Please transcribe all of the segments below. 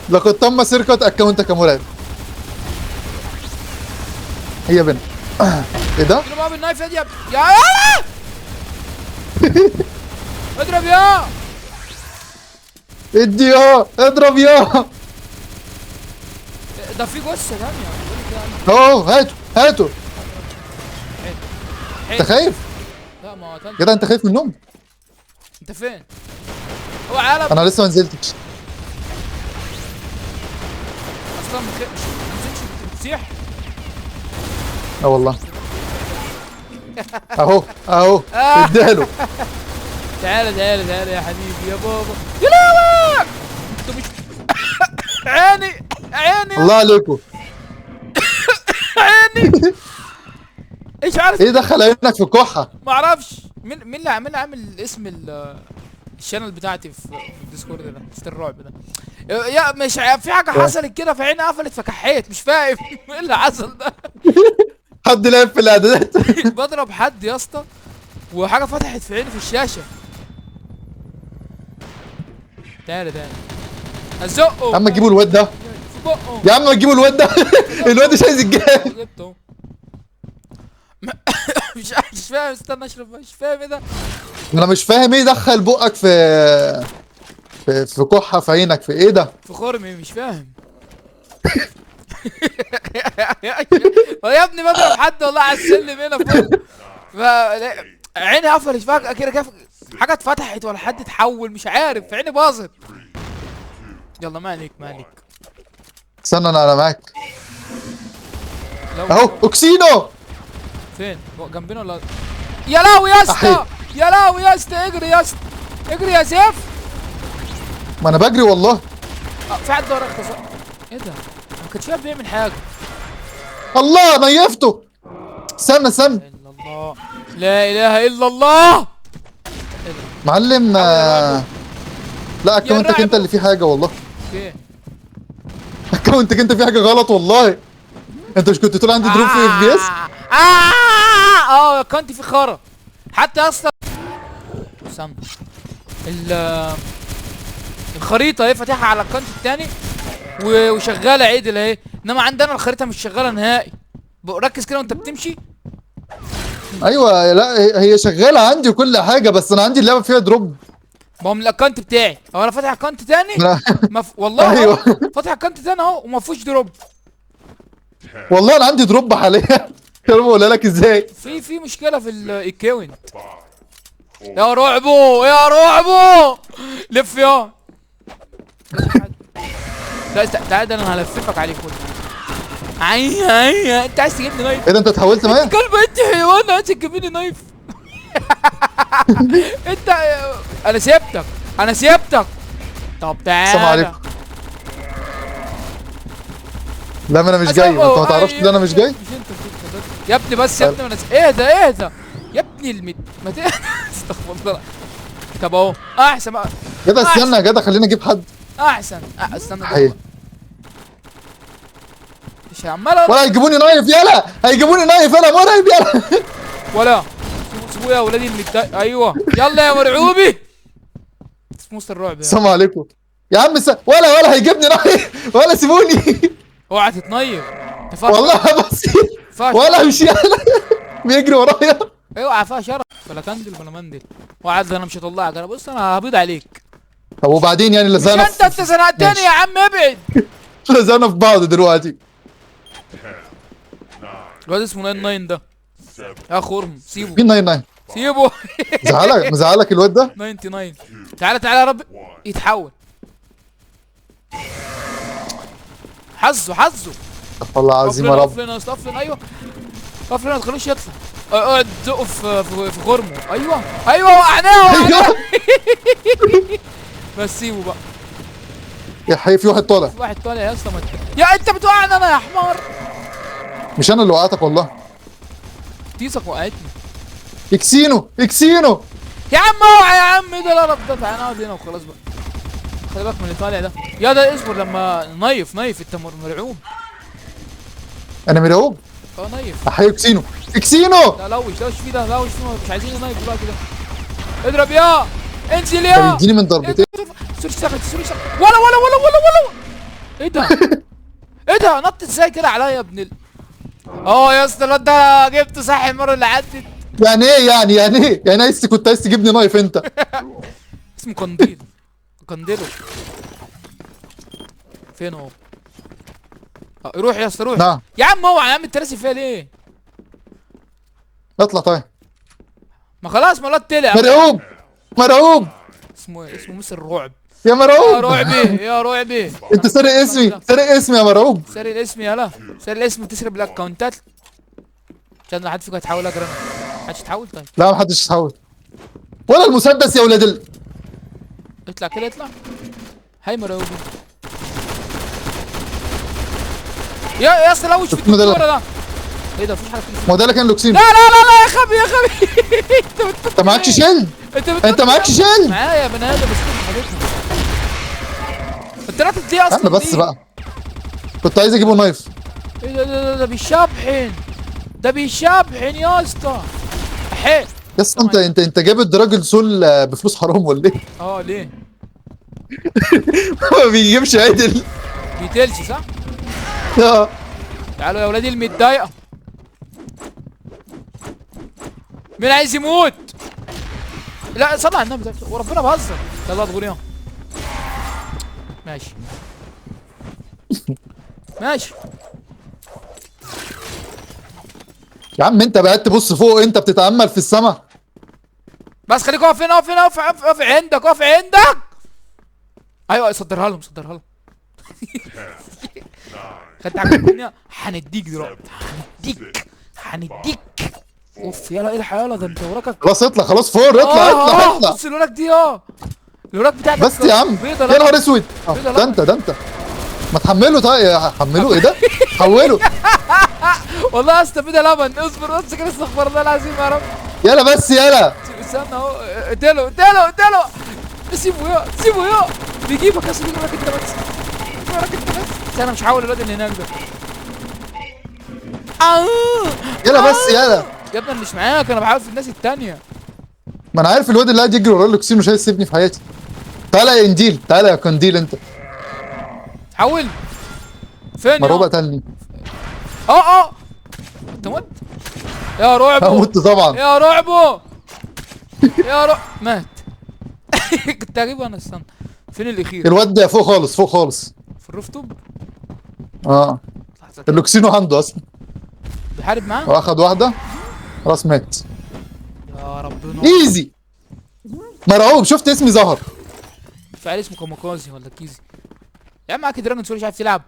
لقد تم سرقة account ك يا مرعب. هي بنا. ايه ده؟ اضرب بال knife يا يا اضرب يا ادي يا اضرب يا. ده في جثة ثانية. اهو هاته هاته. انت خايف؟ لا ما قتلت. كده انت خايف منهم؟ انت فين؟ اوعى يلا. انا لسه ما نزلتش اصلا. ما نزلتش بتسيح. اه والله. اهو اهو اديله. تعالى تعالى تعالى يا حبيبي يا بابا. يا لهوي انتوا مش عيني عيني. الله عليكم. عيني. ايش عارف ايه دخل عينك في الكحه؟ ما اعرفش مين اللي عامل اسم ال channel بتاعتي في ال Discord ده، في الرعب ده. يا مش في حاجة حصلت كده فعيني قفلت فكحيت، مش فاهم ايه اللي حصل ده. حد لعب في الاعدادات. بضرب حد يا اسطى وحاجه فتحت في عيني في الشاشة. تعالى تعالى ازقه. يا عم تجيبوا الواد ده في بقه. يا عم تجيبوا الواد ده. الواد مش عايز يتجاب. جبته. مش فاهم. استنى اشرب. مش فاهم ايه ده. انا مش فاهم ايه دخل بقك في في كحه في عينك في ايه ده؟ في خرمي مش فاهم. يا ابني بضرب حد والله على السلم هنا فوق، عيني قفلت فجأة كده، كيف حاجة اتفتحت ولا حد اتحول مش عارف، عيني باظت. يلا ما عليك ما عليك. استنى انا معاك اهو. اوكسينو فين؟ جنبنا ولا؟ يا لهوي يا اسطى يا لهوي يا اسطى، اجري يا اسطى اجري يا سيف. ما انا بجري والله. في حد وراك. ايه ده؟ ما كانش عارف بيعمل حاجة. الله نيفته. استنى استنى. الا الله لا اله الا الله. معلم. لا account ك انت اللي فيه حاجة والله. okay account ك انت فيه حاجة غلط والله. انت مش كنت تقول عندي drop في FPS؟ account في خرا حتى اصلا. استنى الخريطة اهي فاتحها على ال account الثاني وشغالة عدل اهي، انما عندنا الخريطة مش شغالة نهائي. ركز كده وانت بتمشي. ايوه لا هي شغالة عندي وكل حاجة، بس انا عندي اللعبة فيها drop. ما هو من ال account بتاعي، هو انا فاتح account تاني. والله ايوه فاتح account تاني اهو وما فيهوش drop. والله انا عندي drop حاليا. مش عارف اقولها لك ازاي. في مشكلة في ال account. يا رعبو يا رعبو لف يا. لا تعالى ده انا هلففك عليه كله. عي عي انت عايز تجيبني knife؟ ايه ده انت اتحولت معايا؟ كلب انت حيوان عايز تجيبني knife. انت انا سيبتك انا سيبتك. طب تعالى. السلام عليكم. لا ما انا مش جاي. انت ما تعرفش ان انا مش جاي؟ مش انت يا ابني بس يا ابني. ايه ده ايه ده يا ابني المت ما ت... استغفر الله. طب اهو احسن بقى. جدع استنى يا جدع خلينا اجيب حد احسن. استنى مش عمال ولا هيجيبوني knife. يلا هيجيبوني knife. انا مرعب يلا. ولا سيبوه يا ولادي المت. ايوه يلا يا مرعوبي. اسمه الرعب. السلام عليكم يا عم. ولا هيجيبني knife ولا سيبوني. اوعى تتنيف والله بصير ولا مش يلا بيجري ورايا. اوعى فيها شرف بلا كندل بلا مندل. وعد انا مش هطلعك. انا بص انا هبيض عليك. طب وبعدين يعني لزقنا. انت زنقتني يا عم ابعد. لزقنا في بعض دلوقتي. الواد اسمه 99 ده يا خرم. سيبه. مين 99؟ سيبه. مزعلك مزعلك الواد ده؟ 99. تعالى تعالى يا رب يتحول. حظه حظه. والله العظيم يا رب. قفلنا قفلنا. ايوه قفلنا ما تخلوش يطلع. اقعد زقه في خرمه. ايوه ايوه وقعناه وقعناه. بس سيبه بقى. يا حي في واحد طالع. في واحد طالع يا اسطى. يا انت بتوقعني انا يا حمار. مش انا اللي وقعتك والله. تيسك وقعتني. اكسينو اكسينو يا عم اوعى يا عم. ايه ده القرف ده؟ تعالى نقعد هنا وخلاص بقى. خلي بالك من اللي طالع ده. يا ده اصبر لما knife knife. انت مرعوب. انا مرعوب؟ اه knife. احيي اكسينو اكسينو. لا لوش لوش فيه ده. لوش فيه. مش عايزين knife دلوقتي ده. اضرب يا انزل يا. اديني من ضربتين. سوري اشتغل سوري اشتغل. ولا ولا ولا ولا ولا. ايه ده؟ ايه ده؟ نط ازاي كده عليا يا ابن ال اه يا اسطى الواد ده جبته صح المرة اللي عدت. يعني ايه يعني يعني ايه يعني عايز كنت عايز تجيبني knife انت؟ اسمه قنديل، قنديلو. فين هو؟ روح يا اسطى روح. نعم يا عم اوعى يا عم، انت راسي فيها ليه؟ اطلع. طيب ما خلاص ما الواد طلع. مرعوب مرعوب. اسمه ايه؟ اسمه مستر الرعب. يا يا مرعوب رعبي يا رعبي. انت سارق اسمي، سارق اسمي يا مرعوب. سارق الاسم يالا، سارق الاسم وتسرب الاكونتات. عشان لو حد فيكم هيتحول اجري انا. محدش يتحول؟ طيب لا محدش يتحول ولا المسدس يا ولاد ال اطلع كده اطلع. هاي مرعوبي يا اسطى لوش في اسمه ده الدكتورة ده. ايه ده؟ مفيش حاجة في ما هو ده اللي كان لوكسين. لا لا لا لا يا غبي يا غبي. انت بتنط انت معكش ليه؟ شيل، انت بتنط انت معكش ليه؟ شيل. معايا يا بني ادم بس انت حاجتنا. انت نطت ليه يا اصلا؟ عم بس ليه؟ بقى كنت عايز اجيبه knife. ايه ده ده ده بيشبحن، ده بيشبحن يا اسطى. احي يا اسطى انت انت انت جايب ال Dragon Soul بفلوس حرام ولا ايه؟ اه ليه؟ ما بيجيبش عدل. بيتلش صح؟ اه تعالوا يا ولادي المتضايقه. مين عايز يموت؟ لا صلى على النبي وربنا بهزر. يلا ادخل يلا. ماشي ماشي يا عم انت بقيت تبص فوق، انت بتتامل في السما. بس خليك واقف هنا، واقف هنا، واقف واقف عندك، واقف عندك. ايوه صدرها لهم، صدرها لهم. خدت حاجة الدنيا. هنديك دلوقتي، هنديك هنديك. اوف يلا الحق يلا، ده انت وراك. خلاص اطلع، خلاص فور، اطلع اطلع اطلع. بص الوراك دي، الوراك بتاعتك بس يا عم بيضة. يا نهار اسود. بيضة ده انت ده انت ما تحمله. طيب حمله ايه ده؟ حوله والله يا اسطى بيضة لبن. اصبر بس كده، استغفر الله العظيم يا رب. يلا بس يلا. استنى اهو، اقتله اقتله اقتله. سيبه يا سيبه يا، بيجيبك يا اسطى، بيجيبك انت بس، بيجيبك انت بس. انا مش هحاول الواد اللي هناك ده. يلا بس يلا يا ابني مش معاك، انا بحاول في الناس التانية. ما انا عارف الواد اللي قاعد يجري ورا اللوكسين مش عايز يسيبني في حياتي. تعالى يا انديل، تعالى يا قنديل انت. حول فين؟ مرعوب قتلني. انت مت يا رعبو. مت طبعا يا رعبو يا رعب. مات. كنت هجيبه انا. استنى فين الاخير؟ الواد ده فوق خالص، فوق خالص في ال rooftop. اللوكسينو عنده اصلا. بيحارب معاه؟ واخد واحدة خلاص مات. يا ربنا easy. مرعوب شفت اسمي ظهر. فعل اسمه كاميكازي ولا كيزي. يا عم معاك Dragon Soul مش عارف تلعب.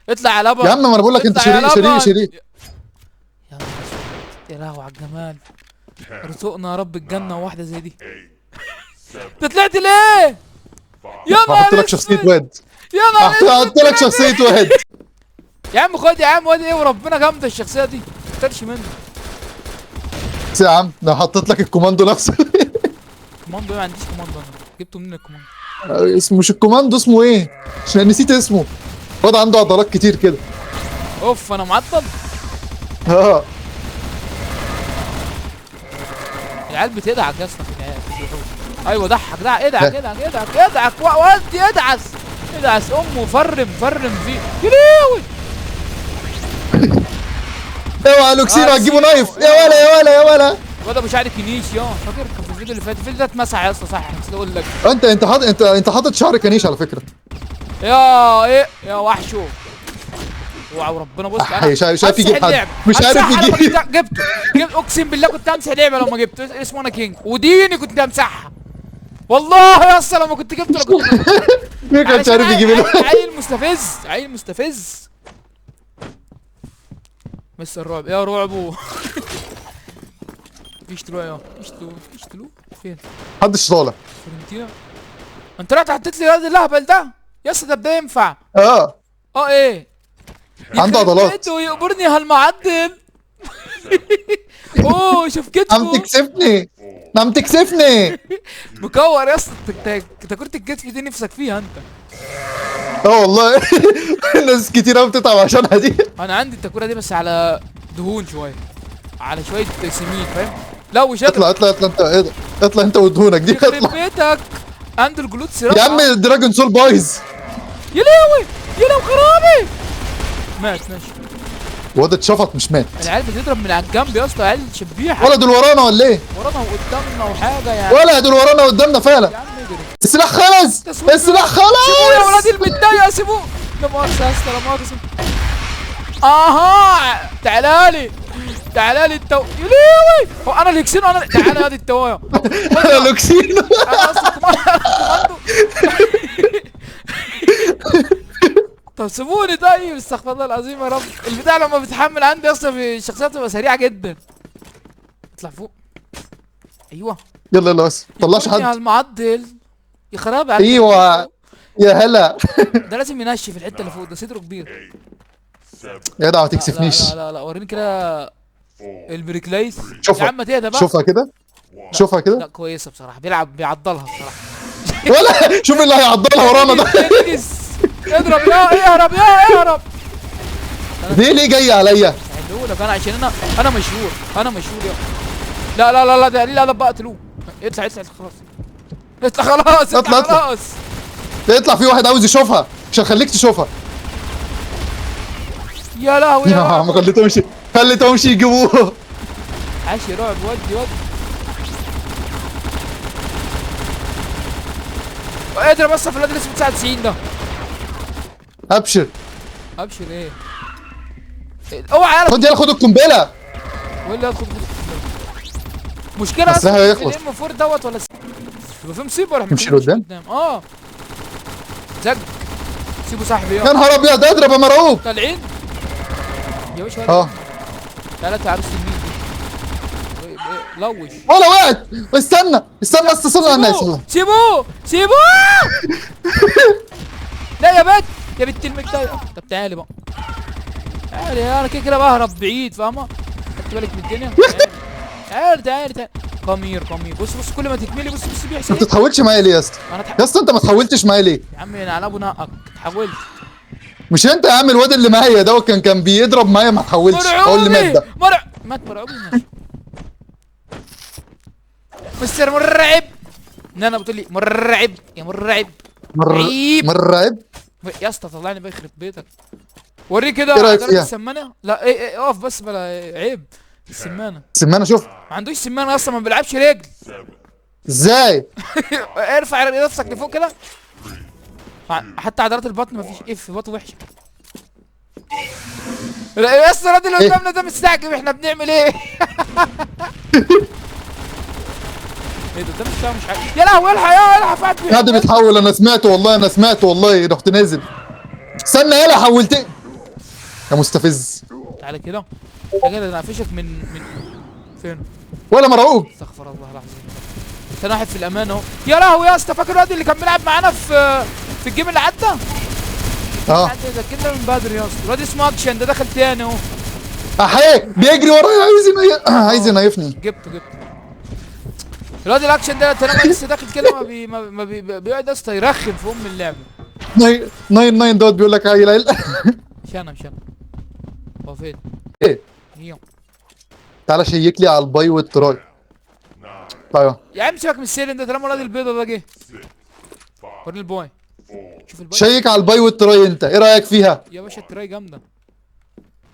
اطلع يا لبن يا عم ما انا بقول لك انت شرير شرير شرير. يا نهار اسود، يا لهوي على الجمال. ارزقنا يا رب الجنة واحدة زي دي. انت طلعت ليه؟ يا نهار هحط لك شخصية واد. يا نهار اسود، هحط لك شخصية واد. يا عم خد يا عم واد ايه وربنا جامدة الشخصية دي، ما تقتلش منه. بس يا عم انا حطيت لك الكوماندو نفسه. كوماندو ايه؟ ما عنديش كوماندو انا. جبته منين الكوماندو؟ اسمه مش الكوماندو، اسمه ايه؟ عشان نسيت اسمه. الواد عنده عضلات كتير كده. اوف انا معطل. العيال بتدعك يا اسطى في الوحوش. ايوه ضحك ضحك، ادعك ادعك ادعك ادعك ودي ادعس ادعس امه. فرم فرم فيه يا لهوي. اوعى لوكسينو هتجيبه knife. يا ولا يا ولا يا ولا. الواد ابو شعر كنيش يا فاكر كان في الفيديو اللي فات. الفيديو ده اتمسح يا اسطى صح؟ نسيت اقول لك. انت انت حاطط انت انت حاطط شعر كنيش على فكرة. يا ايه يا وحشو. اوعى وربنا. بص انا مش عارف يجيب حد، مش عارف يجيب. جبته جبت اقسم بالله كنت همسح لعبه لو ما جبته. اسمه انا كينج وديني كنت همسحها والله يا اسطى لو ما كنت جبته. لو كنت ما كانش عارف يجيب. عيل مستفز، عيل مستفز. مستر رعب يا رعبو. يشتلوه يا يشتلوه يشتلوه. فين؟ محدش طالع. فرنتينا انت رحت حطيت لي الواد الاهبل ده يا اسطى. ده ينفع؟ ايه عنده عضلات. ويقبرني هالمعدل. اوه شوف كتفه. عم تكسفني، عم تكسفني. مكور يا اسطى. انت كرة الكتف دي نفسك فيها انت. والله ناس كتير قوي بتتعب عشانها دي. انا عندي التكوره دي بس على دهون شوية، على شوية سمين فاهم؟ لا وش اطلع اطلع اطلع انت، اطلع انت ودهونك دي. اطلع بيتك. عنده ال glutes يا عم. ال Dragon Soul بايظ. يا لهوي يا لو خرابي. مات ماشي. الواد اتشفط مش مات. العيال بتضرب من على الجنب يا اسطى، عيال شبيحة. ولا دول ورانا ولا ايه؟ ورانا وقدامنا وحاجه يعني. ولا دول ورانا وقدامنا فعلا. يا عم اجري. السلاح خلص، السلاح خلص. سيبوه يا ولاد المتضايقه سيبوه. لا مؤاخذة يا اسطى، لا مؤاخذة. اها تعالى لي، تعالى لي التو يا لهوي. هو انا الهكسينو، انا تعالى يا دي التوايا. انا لوكسينو. انا اصلا كوماندو. طب سيبوني طيب، استغفر الله العظيم يا رب. البتاع لما بتحمل عندي اصلا في الشخصيات بتبقى سريعة جدا. اطلع فوق. ايوه يلا يلا بس ما تطلعش يا حد. المعدل يا خرابي على ايوه يا هلا. ده لازم ينشف الحتة اللي فوق، ده صدره كبير. يا جدع ما تكسفنيش. لا لا لا, لا. وريني كده البريكليس. شوفها يا عم تهدى بقى. شوفها كده، شوفها كده. لا كويسة بصراحة، بيلعب بيعضلها بصراحة. ولا شوف اللي هيعضلها ورانا ده. اضرب يا اهرب يا اهرب. ليه جاي عليا؟ لك انا عشان انا مشهور، انا مشهور يا. لا لا لا لا ده قليل ادب بقى، اقتلوه. اطلع اطلع خلاص، اطلع خلاص، اطلع خلاص. اطلع، في واحد عاوز يشوفها عشان خليك تشوفها. يا لهوي يا عم، خليتهمش خليتهمش يجيبوه. عاش يا رعب. ودي ودي اضرب بس في الواد اللي اسمه 99 ده. ابشر ابشر. ايه اوعى يلا خد يلا، خد القنبلة. ولا خد مشكلة اصلا هيخلص ال M 4 دوت ولا يبقى في مصيبة. ولا نمشي لقدام؟ اه زق. سيبوا صاحبي. يا نهار ابيض، اضرب يا مرعوب. طالعين يا باشا. اه تعالى عروس النيل دي. لوش ولا وقعت. استنى استنى بس صلي على الناس. سيبوه سيبوه. لا يا بت يا بنت المتضايقه. طب تعالي بقى، تعالي. انا كده كده بهرب بعيد فاهمه؟ خدت بالك من الدنيا. تعالي تعالي تعالي. قمير قمير. بص بص كل ما تكملي بص بص بيحصل. ما بتتحولش معايا ليه يا اسطى؟ يا اسطى انت ما تحولتش معايا ليه؟ يا عم انا على ابو نقك اتحولت. مش انت يا عم الواد اللي معايا دوت كان بيضرب معايا ما تحولش. هو اللي مات ده. مات مرعوبي. ماشي مستر مرعب. نانا بتقول لي مرعب يا مرعب. مرعب يا اسطى. طلعني بقى يخرب بيتك. وريني كده ايه رايك فيها؟ السمانه. لا ايه اقف بس بلا عيب. السمانه السمانه شوف. ما عندوش سمانه اصلا، ما بيلعبش رجل. ازاي؟ ارفع نفسك لفوق كده. حتى عضلات البطن ما فيش. اف بطن وحشة. يا اسطى الواد اللي قدامنا ده مستعجب احنا بنعمل ايه؟ ايه ده؟ ده مش مش عارف. يا لهوي الحق يا الحق فات. حد بيتحول. انا سمعته والله، انا سمعته والله. رحت نازل. استنى يالا حولت يا مستفز. تعالى كده كده انا قفشك من فين؟ ولا مرعوب. استغفر الله العظيم. انا واحد في الامان اهو. يا لهوي يا اسطى، فاكر الواد اللي كان بيلعب معانا في ال game اللي عدى؟ اه ده كده من بدري يا اسطى. الواد اسمه اكشن ده دخل تاني اهو. احيه بيجري ورايا عايز ينيفني. جبته جبته. الواد الاكشن ده طالما لسه داخل كده ما بي بيقعد يا اسطى يرخم في ام اللعبة. 9 9 دوت بيقول لك هاي ليل. مش انا مش انا. هو فين؟ ايه؟ تعالى شيك لي على ال bi وال tri. ايوه يا عم سيبك من السيرن ده طالما الواد البيضة ده جه. وريني ال bi. شوف ال bi. شيك على ال bi وال tri انت، ايه رايك فيها؟ يا باشا ال tri جامدة.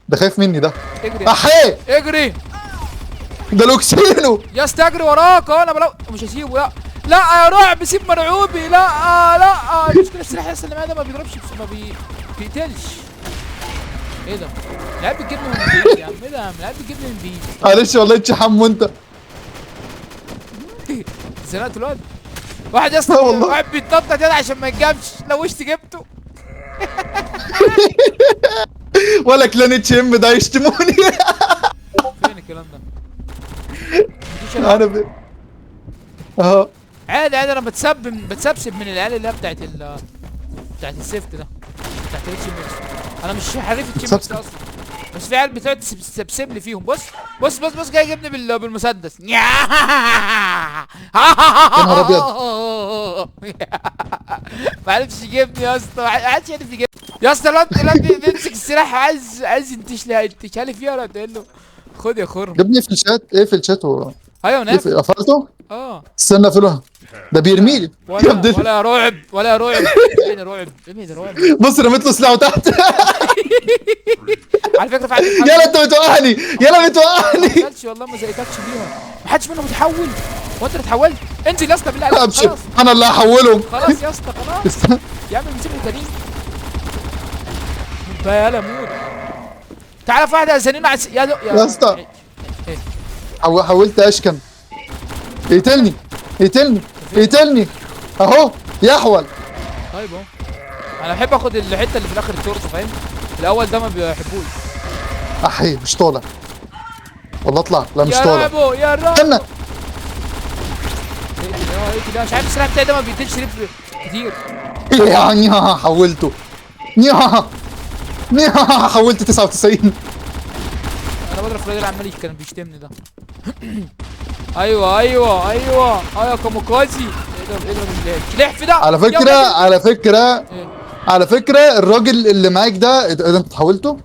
ده خايف مني ده. اجري احيه اجري. ده لوكسينو يا اسطى اجري وراك. انا بلو مش هسيبه. لا لا يا رعب سيب مرعوبي. لا لا المشكلة السلاح اللي معايا ده ما بيضربش، ما بيقتلش. ايه ده؟ العيال بتجيبني من بعيد يا عم. ايه ده يا عم؟ العيال بتجيبني من بعيد. معلش والله انت حمو انت. زنقت الواد. واحد يا اسطى واحد بيتنطط كده عشان ما يتجابش. لوشت جبته. ولا clan HM ده يشتموني. فين الكلام ده؟ انا اهو عادي عادي. انا بتسبسب من العيال اللي هي بتاعت بتاعت السيفت ده، بتاعت ال HMX. انا مش حريف ال HMX اصلا، بس في عيال بتقعد تسبسب لي فيهم. بص بص بص بص جاي يجيبني بالمسدس. يا نهار ابيض. ما عرفش يجيبني يا اسطى، ما عادش عارف يجيبني يا اسطى. الواد بيمسك السلاح عايز ينتش لي، ينتشها لي فيها. ولا تقول له خد يا خرم. جابني في الشات. ايه في الشات هو؟ ايوه نافع. قفلته؟ اه استنى اقفله. ده بيرميلي ولا رعب ولا رعب. ايه رعب؟ ايه رعب؟ بص رميت له سلاحه تحت. على فكرة في حد. يلا انت بتوقعني، يلا بتوقعني. ما قتلش والله، ما زقتكش بيها. ما حدش منهم متحول. هو انت اللي اتحولت؟ انزل يا اسطى بالله عليك. ابشر انا اللي هحولهم. خلاص يا اسطى خلاص يا عم، امسكوا تانيين. يلا موت. تعالى في واحدة زنينه على يا اسطى. حاولت اشكن. يقتلني يقتلني يقتلني اهو يحول. طيب اهو انا بحب اخد الحتة اللي في الاخر التورتة فاهم؟ الاول ده ما بيحبوش. احي مش طالع والله. اطلع. لا مش طالع. يا رابو يا رابو استنى. اقتل. مش عارف السلاح بتاعي ده ما بيقتلش ليه كتير. يا حولته. يا حولت 99. انا بضرب في الراجل عمال كان بيشتمني ده. ايوه ايوه ايوه ايوه كاميكازي. اضرب اضرب الكلحف ده. على فكرة على فكرة إيه؟ على فكرة الراجل اللي معاك ده انت حاولته؟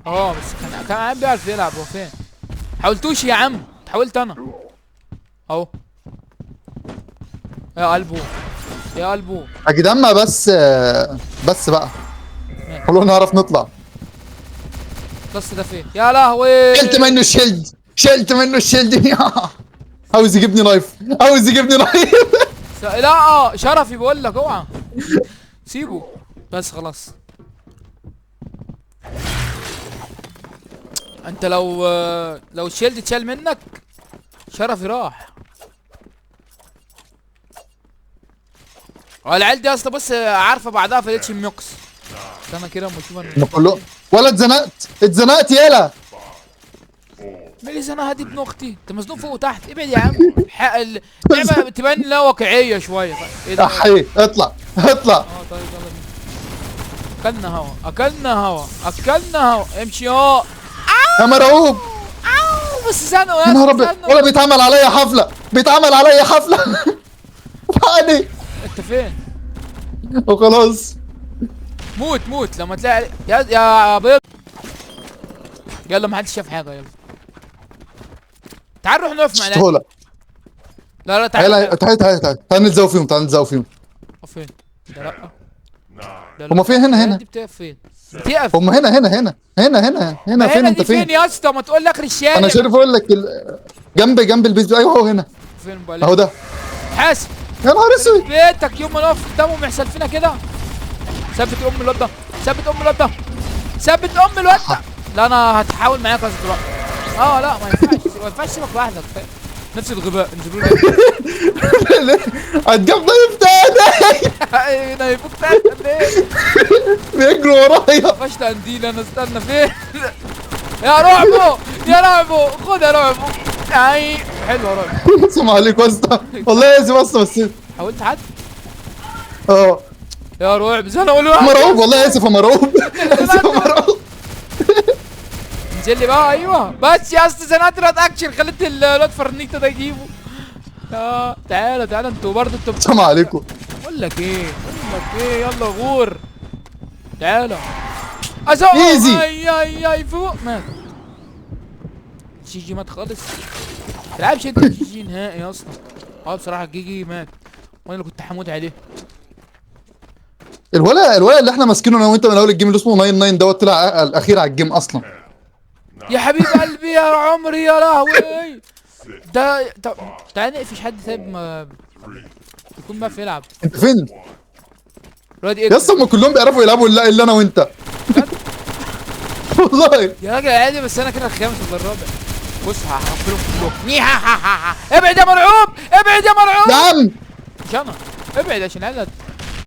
اه بس كان عم بيعرف يلعب. هو فين؟ حاولتوش يا عم، حاولت انا اهو. يا قلبه يا قلبه يا جدعان. ما بس بس بقى خلونا نعرف نطلع. بس ده فين؟ يا لهوي شلت منه ال shield، شلت منه ال shield. عاوز يجيبني knife، عاوز يجيبني knife. لا شرفي بقول لك اوعى سيبه بس خلاص. انت لو ال shield اتشال منك شرفي راح. العيال دي اصلا بص عارفه بعضها في الاتش ميكس. استنى كده اما اشوف انا كله. ولا اتزنقت اتزنقت. يالا مين زنقها دي؟ ابن اختي انت مزنوق فوق وتحت. ابعد يا عم. حق اللعبة تبان لا واقعية شوية. ايه ده؟ احي اطلع اطلع. طيب يلا بينا. اكلنا هوا اكلنا هوا اكلنا هوا. امشي اهو يا مرعوب. عاو بس زنقوا يا نهار ابيض. ولا بيتعمل عليا حفلة، بيتعمل عليا حفلة. الحقني. انت فين؟ وخلاص موت موت لما تلاقي يا بيض. يلا ما حدش شاف حاجة. يلا تعال نروح نقف مع العيال. لا لا تعال تعال تعال تعال تعال نتزاو فيهم، تعال نتزاو فيهم. فين؟ ده لا هما فين؟ هنا هنا. دي بتقف فين؟ بتقف هما هنا هنا هنا هنا هنا هنا. فين انت؟ فين يا اسطى؟ ما تقول لي اخر الشارع. انا شايف اقول لك جنب جنب البيت. ايوه هو هنا. فين بقى؟ اهو ده. حاسب يا نهار اسود. بيتك يوم ما نقف قدامهم يحصل فينا كده. ثبت ام الواد ده، ثبت ام الواد ده، ثبت ام الواد ده. لا انا هتحاول معاك يا دلوقتي. لا ما ينفعش ما ينفعش تسيبك لوحدك. نفس الغباء انزلوا لي. هتجيب ضيف تاني. نايفوك تاني ليه؟ بيجروا ورايا. قفشت قنديل انا. استنى فين؟ يا رعبو يا رعبو خد يا رعبو. اي حلو يا رعبو. السلام عليكم يا اسطى والله اسف اسطى بس حاولت حد؟ يا رعب زي انا اقول له مرعوب والله اسف يا مرعوب. اسف يا مرعوب. انزل لي بقى. ايوه بس يا اسطى زنقت الواد اكشن، خليت الواد فرنيتا ده يجيبه. تعالى تعالى انتوا برضه انتوا. السلام عليكم. بقول لك ايه بقول لك ايه يلا غور تعالى. ازق easy. اي اي اي فوق. مات GG مات خالص. ما تلعبش انت GG نهائي يا اسطى. بصراحة GG مات وانا اللي كنت هموت عليه. الولا اللي احنا ماسكينه انا وانت من اول ال game اللي اسمه 99 دوت طلع الاخير على ال game اصلا. يا حبيب قلبي يا عمري يا لهوي. ده طب تعالى نقفش حد طيب ما يكون بقى يلعب. انت فين؟ الواد ايه يا اسطى؟ هم كلهم بيعرفوا يلعبوا الا انا وانت. والله يا راجل عادي. بس انا كده الخامس ولا الرابع. بص هقفلهم كلهم. ابعد يا مرعوب ابعد يا مرعوب. يا عم مش انا. ابعد عشان العيال